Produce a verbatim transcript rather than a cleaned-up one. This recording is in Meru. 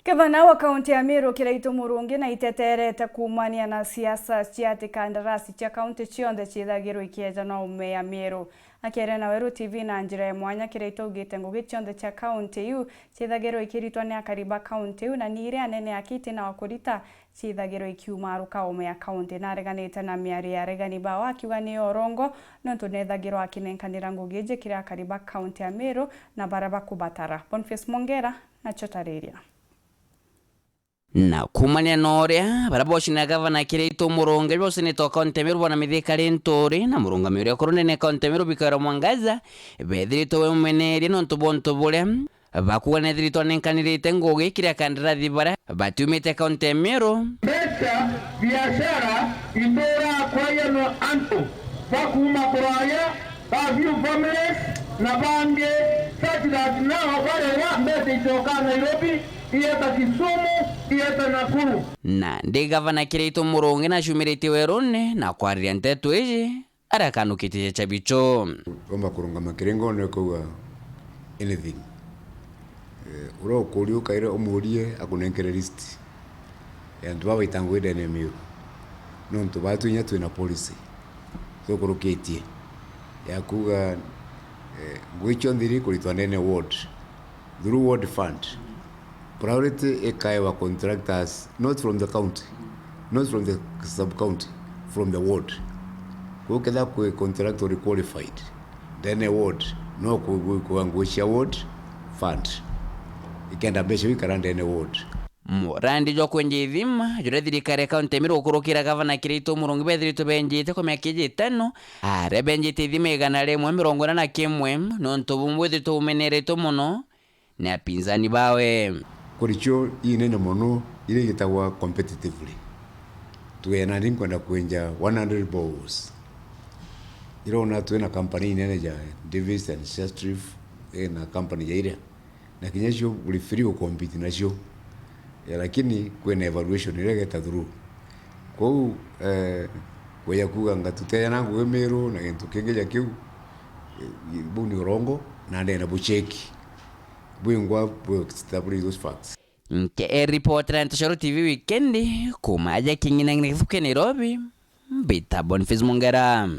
Gavana wa kaunti ya Meru Kiraitu Murungi naiteterete kuumania na siasa cia ati kandarasi cia kaunti cionthe ciithagirwe ikieja na ume ya Meru. Akiaria na Weru T V na njira ya mwanya, Kiraitu augite ngugi cionthe cia kaunti iu ciithagirwe ikiritwa ni akari ba kaunti iu, na ni iria anene akiti na wa kurita ciithagirwe ikiuma aruka ume ya kaunti. Nareganite na miario ya aregani bao akiuga ni orongo, nontu nethagirwa akinenkanira ngugi iji kiri akari ba kaunti ya Meru na baria bakubatara. Boniface Mwongera nacio tariria. Na kuumania na uria, baria boci na gavana Kiraitu Murungi, boci ni to kaunti ya Meru bwana Mithika Linturi, na murungamiri uria ukuru ndene ya kaunti ya Meru Bikaro Mwangaza, bethiritwe bemumenerie nontu bwa untu buria bakuuga nethiritwe anenkanirite ngugi kiri akandarathi baria batiumite kaunti ya Meru. Mbeca, biashara, itura kwayanwa antu bakuuma kuraya, ba few families, na bangi, such that now barega mbeca icoka Nairobi, ieta Kisumu, ieta Nakuru. Na ndi gavana Kiraitu Murungi nacumiritie werune na kwariria nteto iji, aria akanukitie cabicho. Ngomba kurungama kiringone ukauga anything. Eh, uria ukuria ukaire umurie akunenkere list ya antu baba itangwi ndene ya Meru. Nontu batu inya twina policy tukurukitie ya kuuga, eh, ngugi cionthe iria ikuritwa ndene ward through ward fund, priority ikaewa contractors not from the county, not from the sub county, from the ward. Kwou ketha kwi contractor uri qualified ndene ward, no ku-, ku-, kuga ngugi cia ward fund, ikenda mbeca iu ikara ndene ward. Murandi jwa kwenja ithima, juria thirikari ya kaunti ya Meru gukurukira gavana Kiraitu Murungi bethiritwe benjite kwa miaka iji itano, aria benjite ithima igana rimwe mirongo ina na kimwe, nontu bumwe bwithiritwe bumeneretwe mono ni apinzani bawe. Kuri cio inene mono iria igitagwa competitively. Tuge nandi nkwenda kwenja one hundred boreholes. Irona twina company inene ja Davis and Shirtliff, ina company ja iria. Na kinya cio buri free ukompete nacio. Eh, lakini kwina evaluation iria igeta through. Kwou, eh, kweja kuuga nga tuteja na ngugi Meru na gintu kingi ja kiu, eh, buu ni urongo, na ndenda bucheki. Bwingwa bu establish those facts. Nke e reporter ya Ntoshoro T V Weekend, kuuma aja King'ina Nairobi, mbita Boniface Mongera.